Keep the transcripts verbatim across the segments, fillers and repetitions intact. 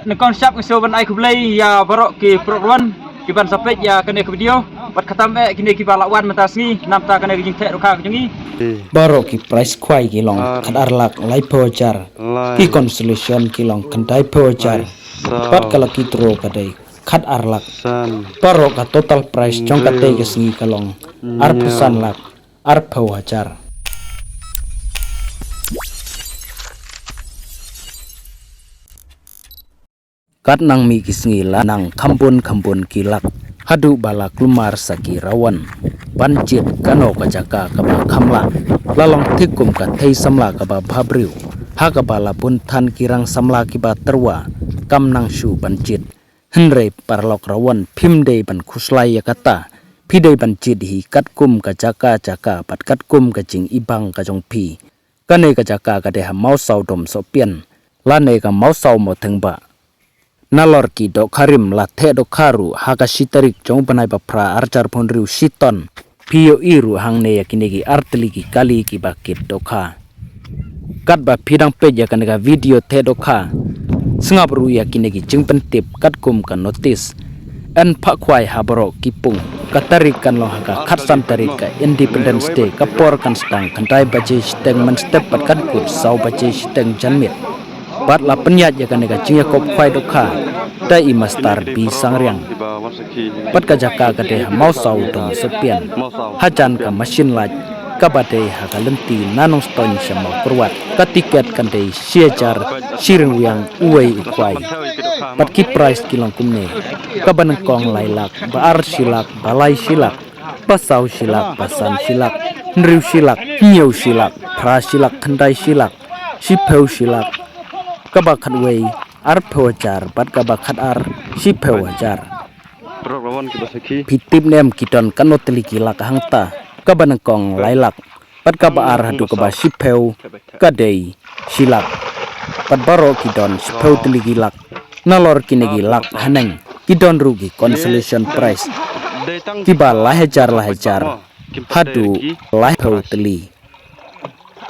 Nyngkong shuh nga sngewbha ban ai khublei ïa baroh ki paralok ruh wan ki ban sa peit ïa kane ka video. Bad khamtam eh kine kiba la wan mynta sngi namar kane ka jingtheh dohkha ka jong ngi. Baroh ki prize khwai ki long khatar lak laiphew hajar. Ki consolation ki long khyndaiphew hajar. Bad ka lucky draw ka dei khatar lak. Baroh ka total prize jong katei ka sngi ka long arphew san lak arphew hajar. Kat nang mih ki sngi la nang kham bun kham bun ki lak haduh ba la kulmar sa ki rawan ban jied kano ka jaka kaba kham lah. La long thik kum ka thei samla kaba bhabriew ha kaba la bun than ki rang samla kiba tyrwa kam nang shuh ban jied. Hynrei paralok rawan phim dei ban khuslai ïa kata. Phi dei ban jied hi katkum ka jaka jaka bad katkum ka jingibang ka jong phi. Kane ka jaka ka dei ha Mawsaw Dom Sohpian lane ka Mawsaw Mawthengbah. Nalor ki dohkha rim la theh dohkha ruh ha ka shi tarik jong u bnai ba phra arhajar arphew hynriew shi ton. Phi ïohi ruh hangne ïa kine ki artylli ki kali kiba kit dohkha. Katba phi dang peit ïa kane ka video theh dohkha, sngap ruh ïa kine ki jingpyntip katkum ka notice. Yn phah khwai ha baroh ki pung. Ka tarik kan long ha ka khatsan tarik ka Independence Day, ka por kan sdang khyndai baje shiteng mynstep bad kan kut saw baje shiteng janmiet. Bad la pynïaid ïa kane ka jingïakob khwai dohkha da i Mastar B Sangriang. Bad ka jaka ka dei ha Mawsaw Dom Sohpian hajan ka mashin lait kaba dei ha ka lynti na Nongstoiñ sha Mawkyrwat. Ka tiket kan dei shi hajar shi ryngwiang uwei u khwai. Bad ki prize ki long kumne: kaba nyngkong lai lak, ba ar shi lak, ba lai shi lak, ba saw shi lak, ba san shi lak, hynriew shi lak, hynñiew shi lak, phra shi lak, khyndai shi lak, shiphew shi lak, kaba khatwei arphew hajar bad kaba khatar shiphew hajar. Phi tip ne em ki don katno tylli ki lak hangta? Kaba nyngkong lai lak bad kaba ar haduh kaba shiphew ka dei shi lak. Bad baroh ki don shiphew tylli ki lak. Nalor kine ki lak haneng ki don ruh ki consolation prize kiba lai hajar lai hajar haduh laiphew tylli.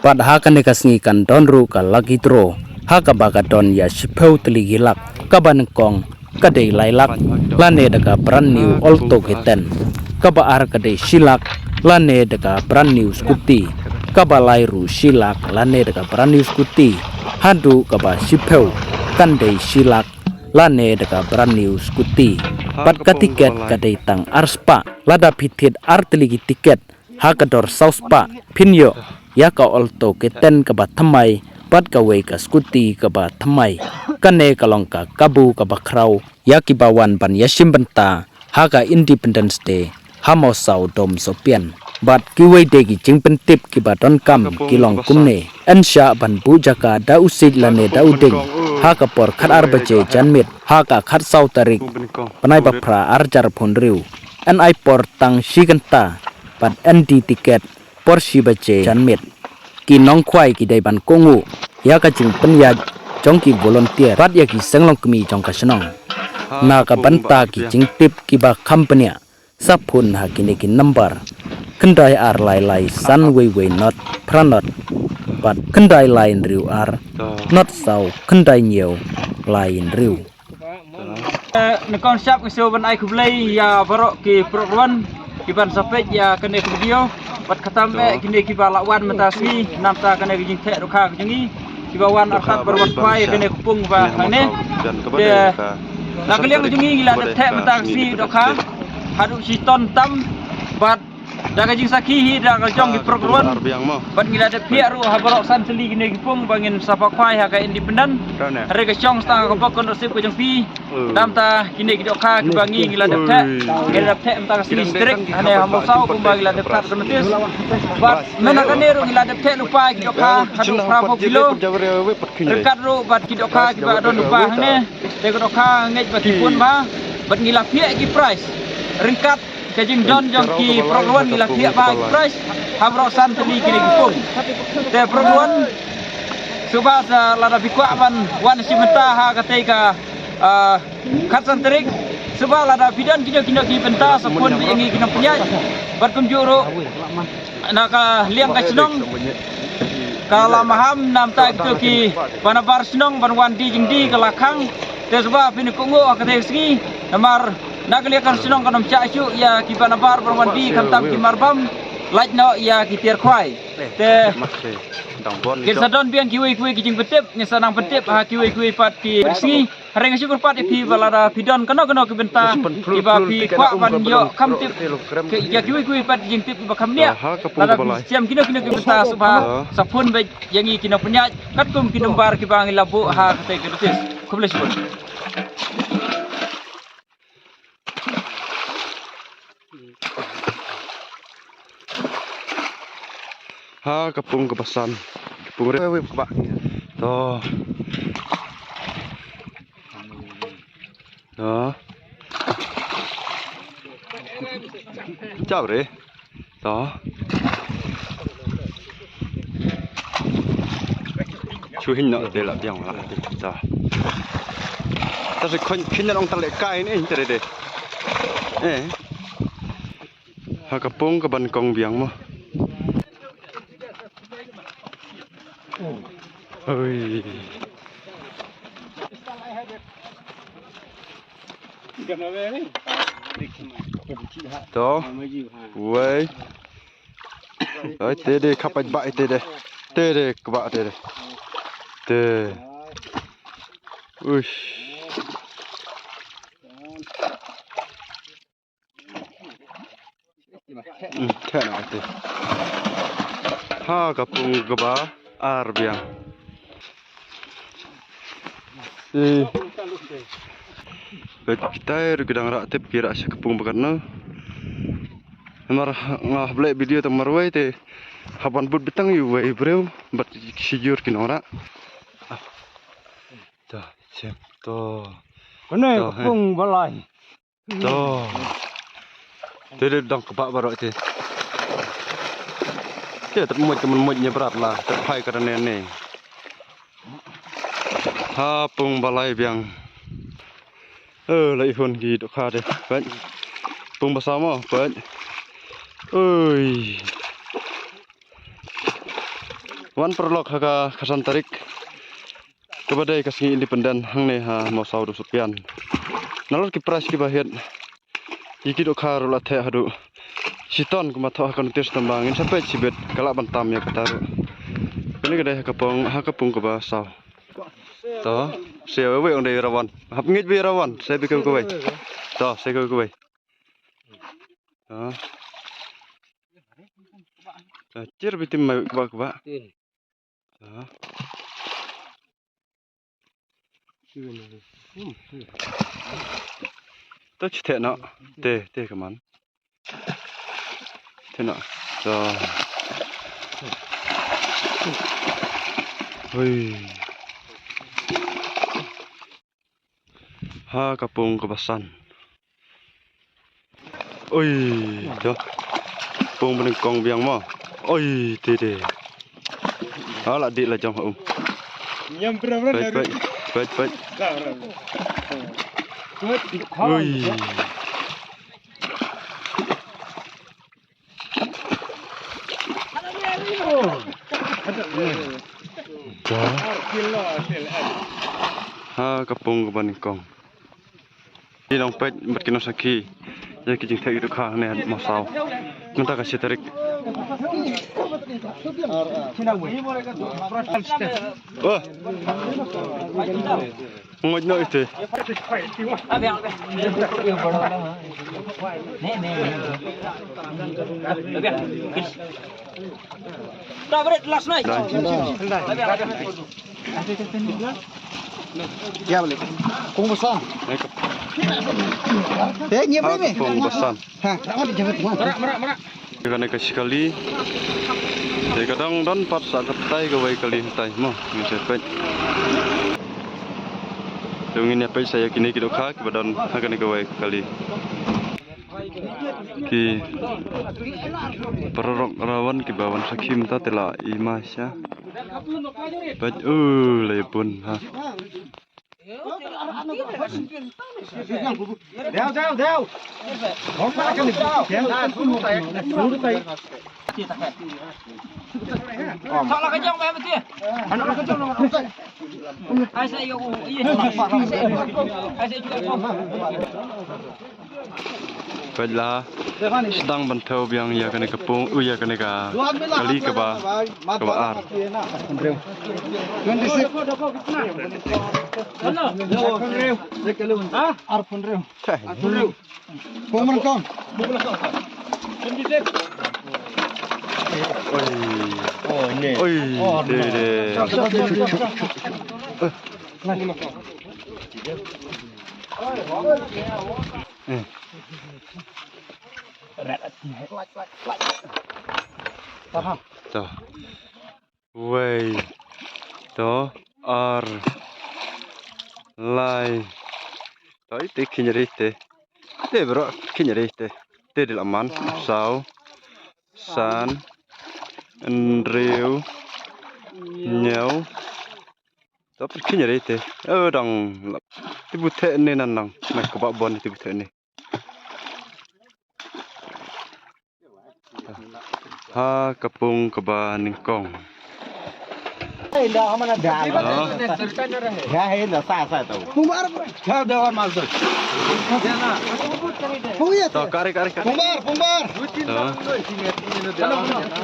Bad ha kane ka sngi kan don ruh ka lucky draw ha kaba ka don ïa shiphew tylli ki lak. Kaba nyngkong ka dei lai lak lane da ka brand new Alto K ten. Kaba ar ka dei shi lak lane da ka brand new scooty. Kaba lai ruh shi lak lane da ka brand new scooty. Haduh kaba shiphew kan dei shi lak lane da ka brand new scooty. Bad ka tiket ka dei tang ar spah. Lada phi thied artylli ki tiket ha ka dor saw spah phin ïoh ïa ka Alto K ten kaba thymmai bad kawei ka scooty kaba thymmai. Kane ka long ka kabu kaba khraw ïa kiba wan ban ïashim bynta ha ka Independence Day ha Mawsaw Dom Sohpian. Bad kiwei de ki jingpyntip kiba donkam ki long kumne: yn shah ban buh jaka da u siej lane da u dieng ha ka por khatar baje janmiet ha ka khatsaw tarik bnai ba phra arhajar arphew hynriew. Yn ai por tang shi kynta bad yn die tiket por shi baje janmiet. Ki nongkhwai ki dei ban kohnguh ïa ka jingpynïaid jong ki volunteer bad ïa ki seng longkmie jong ka shnong. Na ka bynta ki jingtip kiba kham bniah, sa phone ha kine ki number: khyndai ar lai lai san wei wei not phra not bad khyndai lai hynriew ar not saw khyndai hynñiew lai hynriew. Eh, nyngkong shuh nga sngewbha ban ai khublei ïa baroh ki paralok ruh ki ban sa peit ïa kane ka video. Bad khamtam eh kine kiba la wan mynta sngi namar kane ka jingtheh dohkha ka jong ngi, kiba wan artat bad wan khwai kane ka pung ba hangne. Te na ka liang ka jong ngi ngi la dep theh mynta ka sngi dohkha haduh shi ton tam. Bad da ka jingsakhi hi da ka jong ki paralok ruh bad ngi la dep thiah ruh ha baroh san tylli kine ki pung ba ngin sa phah khwai ha ka Independence. Hynrei ka shong sa tang ha ka bok ka nusip ka jong phi. Namar kine ki dohkha kiba ngi ngi la dep theh, ngi la dep theh mynta ka sngi strik hangne ha Mawsaw kumba ngi la dep thad ka notice. Bad mynta kane ruh ngi la dep theh lypa ki dohkha haduh phra phew kilo. Ryngkat ruh bad ki dohkha kiba don lypa hangne, te ka dohkha ngeit ba ki bun bha. Bad ngi la phiah ki prize ryngkat ka jingdon jong ki paralok ruh ngi la phiah bha ki prize ha baroh san tylli kine ki pung. Te paralok ruh sngewbha sa lada phi kwah ban wan shim bynta ha katei ka, ah, khatsan tarik, sngewbha lada phi don kino kino ki bynta sa phone beit ïa ngi ki nongpynïaid. Bad kumjuh ruh na ka liang ka shnong ka la maham namar kito kiba nabar shnong ban wan die jingdie ka la khang. Te shuwa phin ïa kohnguh ha katei ka sngi, namar na ka liang ka shnong kan ym shah shuh ïa kiba nabar ban wan die khamtam ki marbam, lait noh ïa ki tiar khwai. Te ngin sa don biang kiwei kiwei ki jingpyntip, ngin sa nang pyntip ha kiwei kiwei pat ki sngi. Hynrei nga shu kyrpad ïa phi ba lada phi don kano kano ki bynta kiba phi kwah ban ïoh kham tip, ïa kiwei kiwei pat ki jingtip kiba kham bniah, lada phi shem kino kino ki bynta, sngewbha sa phone beit ïa ngi ki nongpynïaid katkum ki nombar kiba ngi la buh ha katei ka notis. Khublei shibun. Ha ka pung kaba san. Ka pung re, wei, wei, kaba. To. To. Chau re. To. Shu hin noh te la biang la te. To. Ta se khon khin nong ta le kai ni te re de. Eh. Ha ka pung kaba nyngkong biang mo. Oi. To. Wei. Oi, te de khapai ba te de. Te de kaba te de. Te. Uish. Hmm, te na te. Ha ka pung kaba ar biang. Eh. Bad kita ruh ki dang rah tip ki rah sha ka pung ba katno. Namar nga hap leh video tang marwei te hap wan bud beit tang uwei u briew bad ki shi jur ki nongrah. To, check to. Kane ka pung ba lai. To. Te dei dang kaba baroh te. Te tep moj ka mon moj nia brat la, tep phai ka ne ne. Ha pung ba lai biang. Eh, la ihun ki dohkha te. Peit. Pung ba saw mo, peit. Oi. Wan paralok ha ka khatsan tarik. Kaba dei ka sngi independent hangne ha Mawsaw Dusukpian. Nalor ki prize kiba hiat. Ïa ki dohkha ruh la theh haduh shiton kumba thoh ha ka notis tang ba ngin sa peit shibit ka lah ban tam ïa kata ruh. Kane ka dei ha ka pung, ha ka pung kaba saw. To, se wei wei ong dei rawan. Hap ngeit wei rawan, se bi kawei kawei. To, se kawei kawei. To. To, chir bi tim mai kaba kaba. To. To, chi theh noh. Te, te ka man. Theh noh. To. Hui. Ha ka pung kaba san. Oi, to. Pung ba nyngkong biang mo. Oi, te de. Ha la dih la jong ha um. Peit, peit, peit, peit. Oi. Ha ka pung kaba nyngkong. Ki nongpeit bad ki nongsakhi ïa ki jingtheh ki dohkha hangne ha Mawsaw. Mynta ka shi tarik. Oh. Ngoj noh ite. Kung basan. Eh, nyi apa ini? Kung basan. Ha, jangan, jangan. Kane ka shi kali. Te ka dang don pat sa katai kawei kali tai mo, ngin sa peit. Te ngin ïa peit sa ïa kine ki dohkha kiba don ha kane kawei kali. Ki paralok rawan kiba wan sakhi mynta te la i ma sha. Peit u la ïa pun ha. Deu, deu, deu. Peit la, sdang ban thew biang ïa kane ka pung, u ïa kane ka kali kaba, kaba ar. Twenty six. Ha? Arphew hynriew. Arphew hynriew. Pung mrkong. Oi. Oi, de, de. Eh. To. Wei. To. Ar. Lai. To, ite khynrieh te. Te bro, khynrieh te. Te dei la man. Saw. San. Hynriew. Hynñiew. To, pyrkhing ïa te. Eh, dang lap. Te butheh ne nan nang. Na kaba bon te butheh ne. Ha ka pung kaba nyngkong. Ha. Ya, he na sa sa to. Pung bar. Ya, da wan mas. Pung ya. To, kare, kare, kare. Pung bar, pung bar. Ha.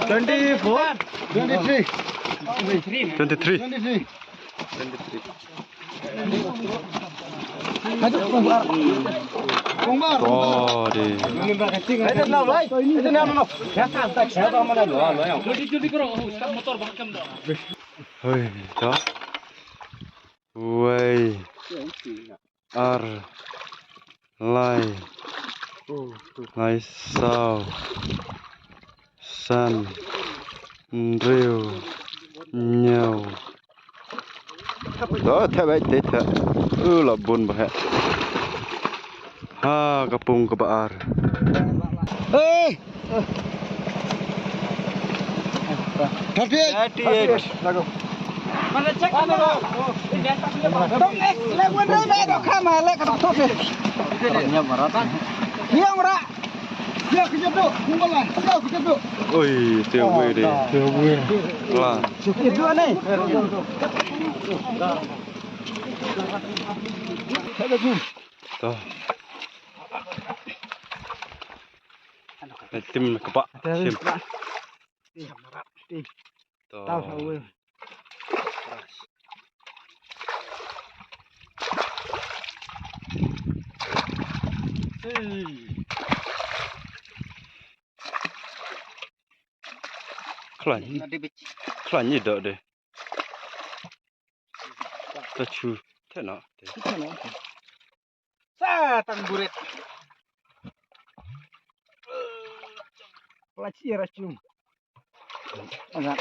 Twenty four. Twenty three. Twenty three. Twenty three. Pung bar. Pung bar. Oh, di. Hoi, to. Wei. Ar. Lai. Lai saw. San. Hynriew. Hynñiew. To, thep beit te, thep. U la bun bha. Ha ka pung kaba ar. Hey! Thirty eight. Thirty eight. Lagu. Mana check mana? Tong eh, lek wan rai ba dok kama lek ka thok eh. Hiang ra. Hiang kejap tu. Kumbala. Hiang kejap tu. Oi, te wei de. Te wei. La. Kejap tu ni. To. Tim kebak. Tim. To. Tau sa wei. Khlaiñ. Khlaiñ i dok de. Ta chu. Te na. Sa tang buret. Pelaci racun. Agak.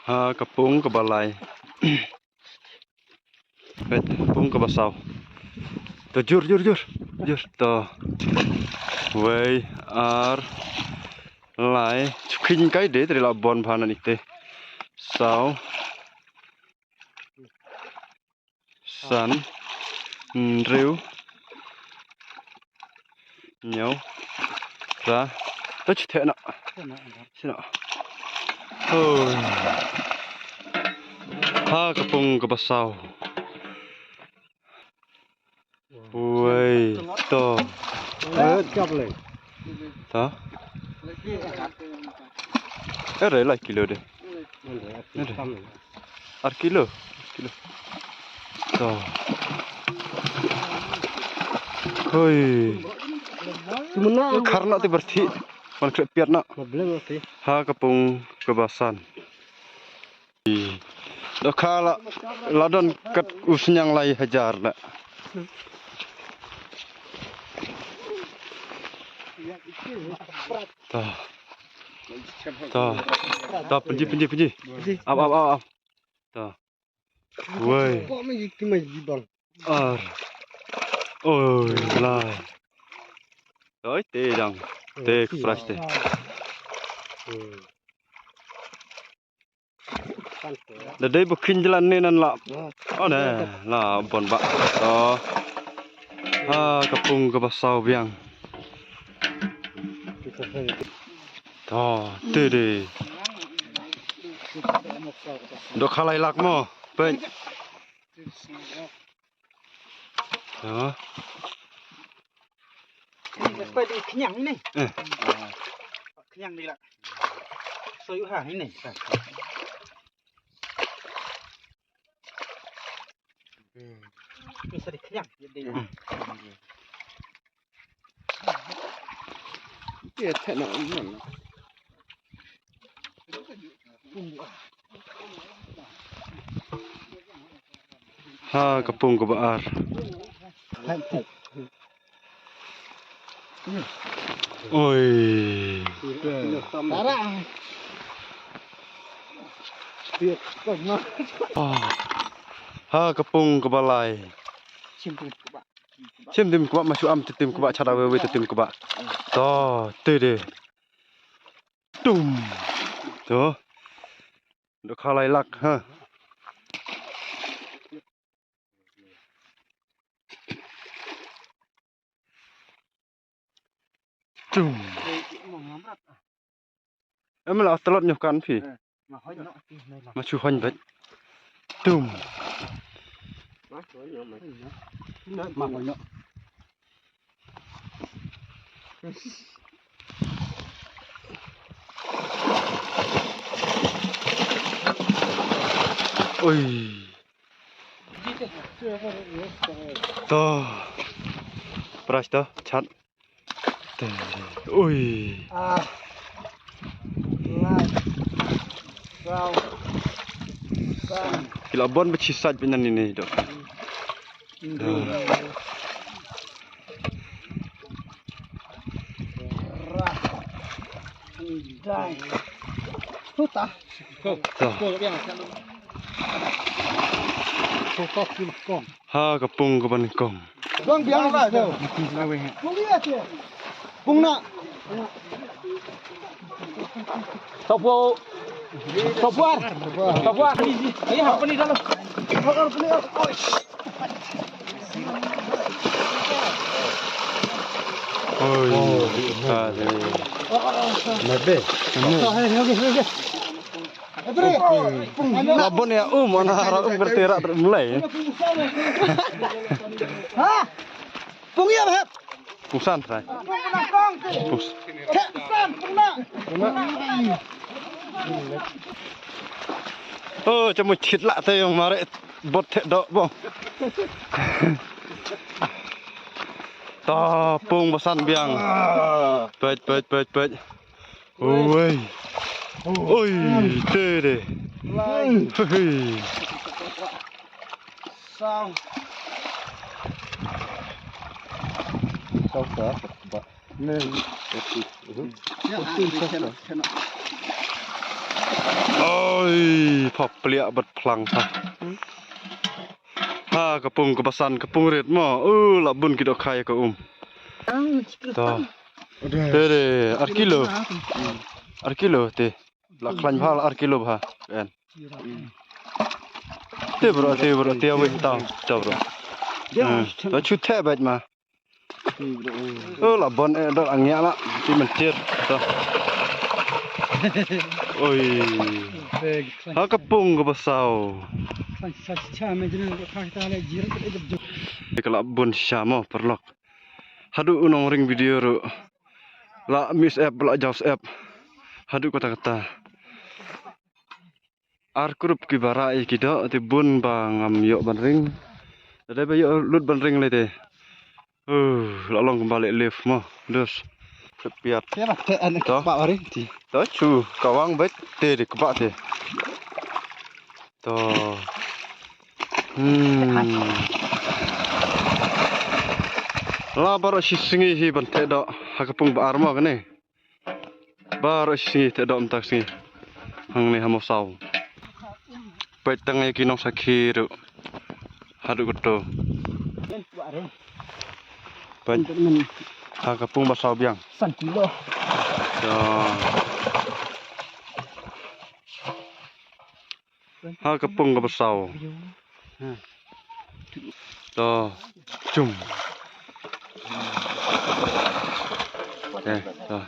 Ha ka pung kaba lai. Peit, pung kaba saw. To jur, jur, jur. Jur to. Wei, ar, lai. Chukhin kai de, tadi la bon bha na ni te. Saw. San. Hynriew. Hynñiew. Phra. To chu theh noh. Chu noh. Oh. Ha ka pung kaba saw. Wei to. Eh, kap le. To. Eh, re lai kilo de. Ar kilo, ar kilo. To. Hoi. Khar na te berthi. Man kre piat na. Ha ka pung kaba san. Dohkha la, la don kat u sniang lai hajar na. To. To. To, pynji, pynji, pynji. Ap, ap, ap, ap. To. Wei. Ar. Oi, lai. Oi, te dang. Te kepras te. Da dei ba khin jlan ne nan la. Oh ne, la bon ba. To. Ha ka pung kaba saw biang. To, te de. Dohkha lai lak mo. Peit. To. Ini lepas di kenyang ini. Eh. Kenyang ni lah. Soyu ha ini. Ini sadi kenyang. Jadi. Hmm. Dia tak nak mana. Ha ka pung kaba ar. Oi. Ah. Ha ka pung kaba lai. Shim tim kaba, ma shu am te tim kaba, chada wei wei te tim kaba. To, te de. Tum. To. Dohkha lai lak ha. Tum. Em la tlot nyo kan phi. Ma shu hon bet. Tum. Oi. To. Pras to, chat. Ui. Ah. Lai. Saw. San. Ki la bun ba chi sait pynban ine do. Ndo. Ra. Dai. Huta. Ko. To. Ko biang. Ko ko ko. Ha ka pung kaba nyngkong. Bang biang ba. Pung na. Saw phew. Saw phew ar. Saw phew ar. Ai ha puni dalu. Oi. Ka de. Nabe. La bun ïa um, ana hara um kyrte rat mlei. Ha? Pung ïa hep. Pung san trai. Pung s- Oh, chamu chit la te yong mare bot te do bong. Ta pung ba san biang. Peit, peit, peit, peit. Oi. Oi, te de. Lai. Hei. Saw. Saw sa ba. Ne. Oti. Mhm. Ya, oti, ah, saw sa. Channel, channel. Oi, pha pliah bad phlang pha. Hmm. Ha ka pung kaba san, ka pung rit mo. U la bun ki dohkha ïa ka um. Ah, chikil. To. Te de ar kilo. Ar kilo te. La khlaiñ bha, la ar kilo bha. Kan. Te bro, te bro, te wei ta, ta bro. Hmm. To chu te bait ma. Oh, la bon eh dot ang ïa la. Ti men tir. To. Oi. Ha ka pung kaba saw. Ka la bun shisha mo paralok. Haduh u nongring video ruh la miss app, la jaw app. Haduh kata kata. Ar kurup ki ba rah ïa ki doh, te bun ba ngam ïoh ban ring. Te dei ba ïoh lut ban ring lei te. Uh, la long kumba leh lift mo. Dus. Piat. Te ba te an. To. Ba ring ti. To chu ka wang bet te de kba te. To. Hmm. La baroh shi sngi hi ban te doh ha ka pung ba ar mo kane. Baroh shi sngi te doh mynta ka sngi. Hangne ha Mawsaw. Peit tang ïa ki nongsakhi ruh. Haduh kato. Peit. Ha ka pung ba saw biang. San kilo. Ya. Ha ka pung kaba saw. To. Chum. Eh, to.